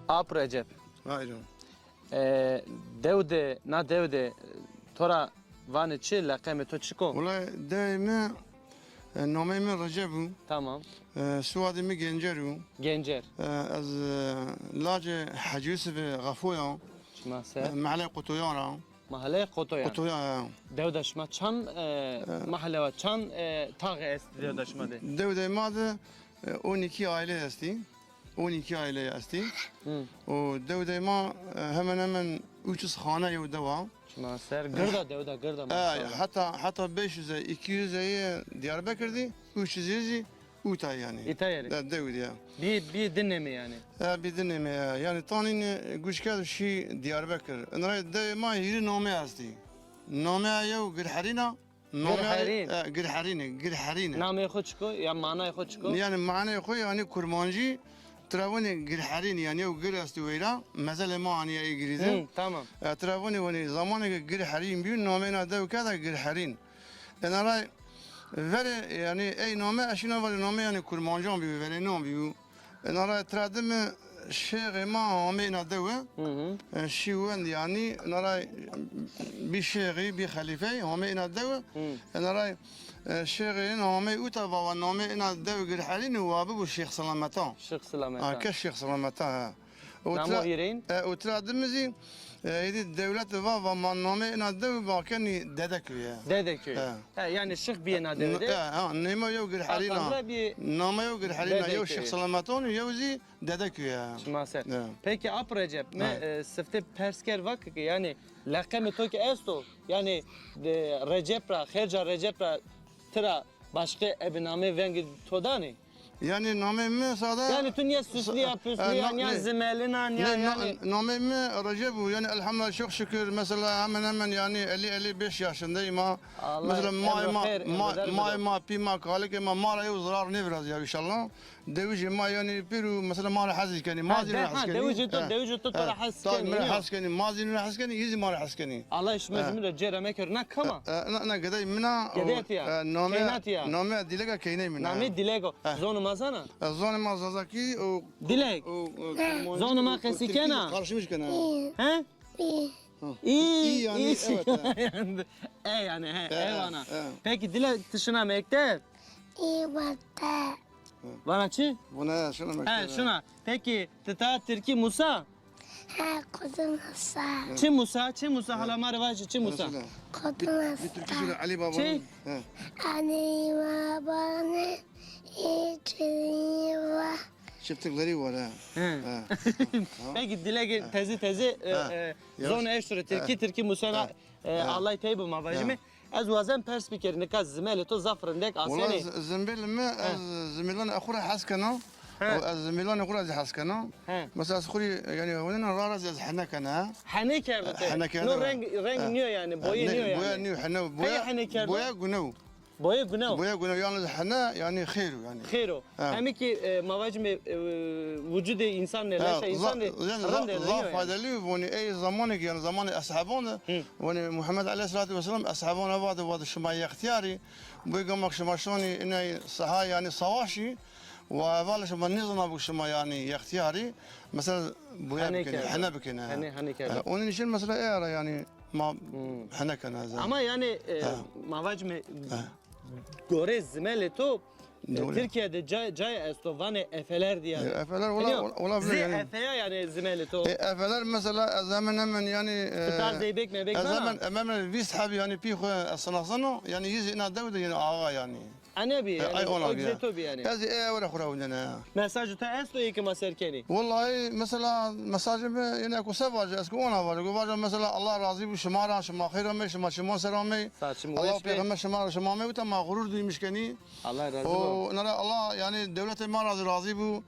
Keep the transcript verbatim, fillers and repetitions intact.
Ap Recep. Ayro. E, dew de, na dew de, to ra vanê çi, leqemê to çik o? Wulay dewê mi, e, nameyê mi Recep o. Tamam. E, siwadê mi Gencer o. Gencer. E, ez, e, lacê Hecî Yusufê Xefo ya. Çima ser. E, mehlê Qutoyan ra. Mahalê Qotoyan. Qotoyan, he. Dewda şima çan, e, e, mahale wa, çan, e, taxe est dewda şima de? Dewdê ma de, e, on iki aile estî. On iki aile estî. Hı. O dewdê ma, e, hemen hemen üç yüz xane yew dewa. Çima ser, e, girda dewda, girda, e, maşallah. Heta, heta beş yüz, iki yüz yê Diyarbekir dî, üç yüz yê zî Uta yanî. Îta yerê. De, dewî de ya. Bî, bî dinê mi yanî. E, bî dinê mi ya. Yanî tanîn, e, guç kerd şî Diyarbekir. Ina ra dewê ma hîrî name estî. Name yew Girherîn a. Name Girherîn. E, Girherîn, Girherîn. Nameyê xo çik o? Ya manayê xo çik o? Yanî manayê xo yanî kurmancî tira vanê Girherîn yanî yew gir estî weyra. Mezelê ma anîya ê girî de. Hı, tamam. E, tira vanê, vanê zamanê ke Girherîn bîyo, nameyê na dew kerda Girherîn. Ena ra verê, yanî ey name, ez şîna verê name, yanî kurmancan bîyo, verênan bîyo. Ena ra tira dime şêxê ma amê ina dewe. Hı hı. E, şî wend yanî, ena ra bî şêxî, bî xelîfey, amê ina dewe. Hı. Ena ra, e, şêxê ina amey uta, vava namê ina dew Girherîn wa bibo Şêx Selametan. Şêx Selametan. Ha, ke Şêx Selametan, ha. Û tira, e, û tira dime zî, e, êdî dewlete va, va ma namê ina dew va kenî Dedeköy ya. Dedeköy. He. He, yanî şix bîyê na dewe de. He, ha, nêma yew Girherîn a. Name yew Girherîn a, yew Şêx Selametan û yew zî Dedeköy ya. Çima ser. He. Peki Ap Recep, mi, e, sifte pers kerd, vake ke yanî leqemê to ke esto, yanî, e, Recep ra, xêrca Recep ra tira başqe ebe namê vengê to danê? Yanî nameyê mi sade. Yanî tu nîya Süslü ya, e, Püslü ya, nîya Zimelin a, nîya yanî. Nameyê mi Recep o. Yanî elhamdülillah, çok şükür. Mesela hemen hemen yanî elli elli beş yaşındayım ha. Mesela mayê ma, mayê ma, pî ma, kalikê ma, ma ra yew zirar nêvirazîya înşallah. Dewijê ma yanî pêro mesela ma ra hes kenî, ma zî ra hes kenî. Dewijê to, dewijê to to ra hes kenî. Ma ra hes kenî, ma zî ra hes kenî, yê zî ma ra hes kenî. Allah şima zî ra cêra mekero. Na kam a? E, e, na, na gedey min a. Gedey ti ya. E, name, name Dîlek a, keyney min a. Name Dîlek o. Zonê ma zana? E, zonê ma Zazakî û Dîlek. Zonê ma qesî kena? Karışmış kena. He? Î. Î yanî, evet, he. E yanî, he, e vana. Peki Dîlek, ti şina mekteb? Î, vate. Vana çi? Vana şina mekteb. He, şina. Peki ti ta tirkî musa? He, kudin Musa. Çi Musa? Çi Musa? Hala ma rê vajî, çi Musa? Kudin Musa. Bir türkü söyle Ali Baba'nın. Çi? He. Ali Baba'nın içi var. Çiftlikleri var ha. He. Peki Dîlek, tezî tezî, e, e, zonê eşt ro, tirkî, tirkî musena, e, Allay tey bo, ma vajîme. Ez wazen pers bikerî, nika zimelê to zaf rindek asenê. Wela z-, zimbêlê mi, ez zimbêlanê xo ra hes kena. He. Û ez zimbêlanê xo ra zî hes kena. He. Mesela ez xo rê, yanî, honena ra ra zî ez hene kena. Hene kerdo te? Hene kerdo. No reng, reng nîyo yanî, boye nîyo yanî. Boye nîyo, hene, boye, hene kerdo? Boye gunew. Boye gunew. Boye gunew, yalnız hene, yanî xêr o yanî. Xêr o. He. Hemî kî, e, ma vacîme, e, wucudê însan de, leşa însan de rind ê, zaf faydelî yo. Vonî ey zamanê ke, yanî zamanê eshaban de, vonî Muhammed aleyhisselatu vesselam eshaban ra vate, vate şima yextîyar î, boy gama ke şima şonî inay saha, yanî savaşî, wa heval şima nêzana bo ke şima yanî yextîyar î, mesela boya bikenî, hene bikenî, he. Hene, hene kerdo. He, onun için mesela ey ara yanî ma hene kena. Ama yanî, e, ma vacîme, gorê zimelê to, e, Tirkîya de cay, cay esto, vanê efeler diye. E, efeler ola, ola bile yanî. Zê efeya yanî zimelê to. E, efeler mesela ez hemen hemen yanî, e, ti ta zeybek mebek vana? Ez hemen, hemen vîst heb yanî pî xo ez sinaseno, yanî yê zî ina dew de yanî axa yanî. Ene bî, e, yanî, ay ona bî, o cê to bî yanî. Ez ê ewre xo ra windene ya. Mesajê to esto ê ke ma ser kenî? Wellahî mesela mesajê mi yine ku se vaje, ez ku ona vaje. Ku vaje mesela Allah razî bo şima ra, şima xeyr amey, şima çiman ser amey. Sağ çim weş bê. Allah peyxamber şima ra, şima amey uta ma gurur duymuş kenî. Allah razî bo. O, ina ra Allah yanî dewletê ma ra zî razî bo.